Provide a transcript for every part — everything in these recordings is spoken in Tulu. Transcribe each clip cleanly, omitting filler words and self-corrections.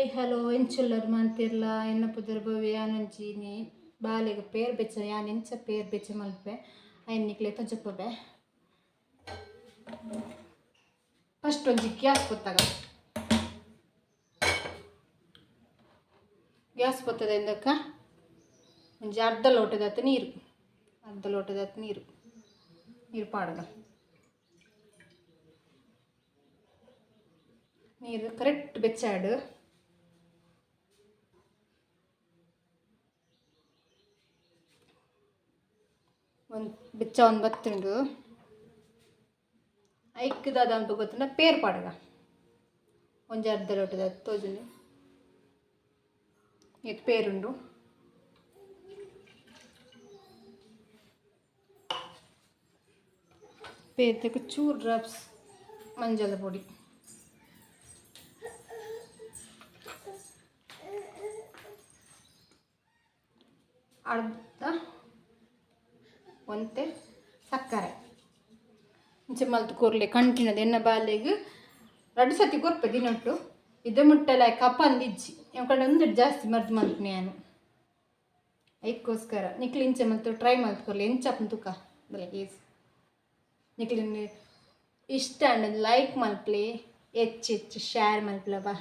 ಹಾಯ್ ಹಲೋ ಎಂಚುಲ್ಲರ್ ಮಾಂತಿರ್ಲ ಎನ್ನ ಪುದರ್ ಭವ್ಯ ಯಾನೊಂಜಿ ಬಾಲೆಗ್ ಪೇರ್ ಬೆಚ್ಚ ಯಾನ್ ಎಂಚ ಪೇರ್ ಬೆಚ್ಚ ಮಲ್ಪೆ ಐನ್ ನಿಕ್ಲೆ ತೊಜಪುವೆ. ಫಸ್ಟ್ ಒಂಜಿ ಗ್ಯಾಸ್ ಪೊತ್ತಾಗ ಗ್ಯಾಸ್ ಪೊತ್ತದ ಇಂದಕ್ಕ ಒಂಜಿ ಅರ್ಧ ಲೋಟದಾತ್ ನೀರು, ಅರ್ಧ ಲೋಟದಾತ್ ನೀರು ನೀರು ಪಾಡಗ. ನೀರು ಕರೆಕ್ಟ್ ಬೆಚ್ಚಾಡು. ಒಂದು ಬೆಚ್ಚ ಒಂದು ಬತ್ತುಂಡು. ಐಕ್ದಾದ ಅಂತ ಗೊತ್ತುಂಡ ಪೇರ್ ಪಾಡಗ ಒಂಜಿ ಅರ್ಧ ಲೋಟದ ತೋಜುಂಡು. ಇದು ಪೇರುಂಡು. ಪೇರ್ತಕ್ಕೆ ಚೂರು ಡ್ರಾಪ್ಸ್ ಮಂಜಲ ಪೊಡಿ. ಅರ್ಧ ಒಂತೆ ಸಕ್ಕರೆ ಇಂಚ ಮಲ್ತ್ ಕೊರ್ಲೆ ಕಂಟಿನದ ಎನ್ನ ಬಾಲೆಗ್ ರಡ್ಡ್ ಸತಿ ಕೊರ್ಪೆ ದಿನೊಟ್ಟು. ಇದು ಮುಟ್ಟಲ ಕಪ ಅಂದಿಜ್ಜಿ ಎಂಕಂಡ ಒಂದಿಟ್ಟು ಜಾಸ್ತಿ ಮರ್ದ್ ಮಲ್ಪುನೆ ಯಾನು ಐಕ್ಕೋಸ್ಕರ. ನಿಕ್ಲು ಇಂಚ ಮಲ್ತ್ ಟ್ರೈ ಮಲ್ತ್ ಕೊರ್ಲೆ ಎಂಚ ತುಕ ಬಲೆ ಏಸ್. ನಿಕ್ಲು ಇಷ್ಟ ಅಂಡ ಲೈಕ್ ಮಲ್ಪಲೆ, ಹೆಚ್ಚು ಹೆಚ್ಚು ಶೇರ್ ಮಲ್ಪಲೆ ಬಾ.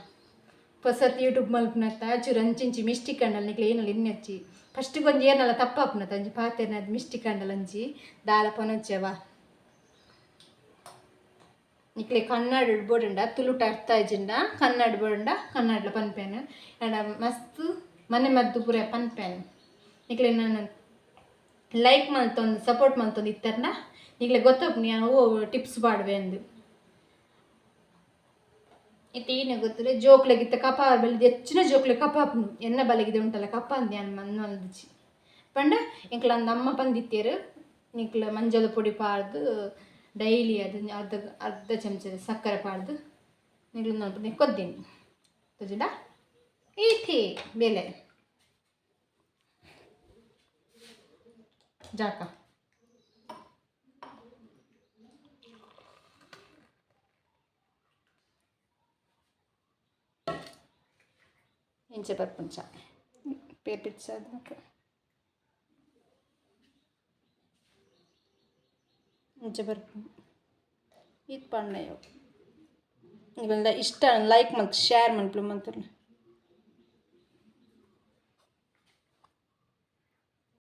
ಹೊಸತ್ ಯೂಟ್ಯೂಬ್ ಮಲ್ಪುನತ್ತ ಚೂರು ಅಂಚಿಂಚಿ ಮಿಸ್ಟೇಕ್ ಅಂಡಲ್ ನಿಕ್ಲು ಏನಲ್ಲ ಇನ್ನೊಚ್ಚಿ ಫಸ್ಟಿಗೆ ಒಂಜಿ ಏನಲ್ಲ ತಪ್ಪಾಪುನತ್ತ ಒಂಜಿ ಪಾತೆರ್ನದ ಮಿಸ್ಟೇಕ್ ಅಂಡಲ್ ಒಂಜಿ ದಾಲ ಪನೊಚ್ಚೆವ. ನಿಕ್ಲೆ ಕನ್ನಡ ಬೋಡುಂಡ ತುಳುಟ ಅರ್ಥ ಆಯ್ಜಿಂಡ ಕನ್ನಡ ಬೋಡುಂಡ ಕನ್ನಡಲ ಪನ್ಪೇನು. ಆಂಡ ಮಸ್ತ್ ಮನೆ ಮದ್ದು ಪೂರ ಪನ್ಪೇನು. ನಿಕ್ಲೆ ನಾನು ಲೈಕ್ ಮಲ್ತೊಂದು ಸಪೋರ್ಟ್ ಮಲ್ತೊಂದು ಇತ್ತರ್ನ ನಿಕ್ಲೆ ಗೊತ್ತಾಪುನಿ ಯಾನ್ ಓ ಟಿಪ್ಸ್ ಪಾಡುವೆ ಅಂದ್. ಇತ್ತೆ ಈನೆ ಗೊತ್ತುಂಡು ಜೋಕ್ಲೆಗ್ ಇತ್ತೆ ಕಪ ಬಲ್ದಿ ಹೆಚ್ಚಿನ ಜೋಕ್ಲೆ ಕಪ ಆಪುಂಡು. ಎನ್ನ ಬಲಗಿದೆ ಉಂಟಲ್ಲ ಕಪ ಅಂದ್ ಯಾನ್ ಮನ್ಮಲ್ದಿಜಿ ಪಂಡ ಎಂಕ್ಲ ಅಂದ್ ಅಮ್ಮ ಪಂದಿತ್ತೇರು ನಿಕ್ಲ ಮಂಜಲ್ ಪೊಡಿ ಪಾಡ್ದು ಡೈಲಿ ಅದು ಅರ್ಧ ಅರ್ಧ ಚಮಚ ಸಕ್ಕರೆ ಪಾಡ್ದು ನಿಕ್ಲು ನಲ್ಪ ಕೊದ್ದಿನಿ ತೋಜಿಂಡ ಈಥಿ ಬೆಲೆ ಜಾಕ. ಇಂಚ ಬರ್ಪುಂಚ ಪೇರ್ ಬಿಚ್ಚಾದ ಇಂಚ ಬರ್ಪುಂಡು. ಈತ್ ಪಾಡ್ನಯೋ ಇವೆಲ್ಲ ಇಷ್ಟ ಲೈಕ್ ಮಲ್ತ್ ಶೇರ್ ಮಲ್ಪುಲೆ ಮಂತುರ್ನ.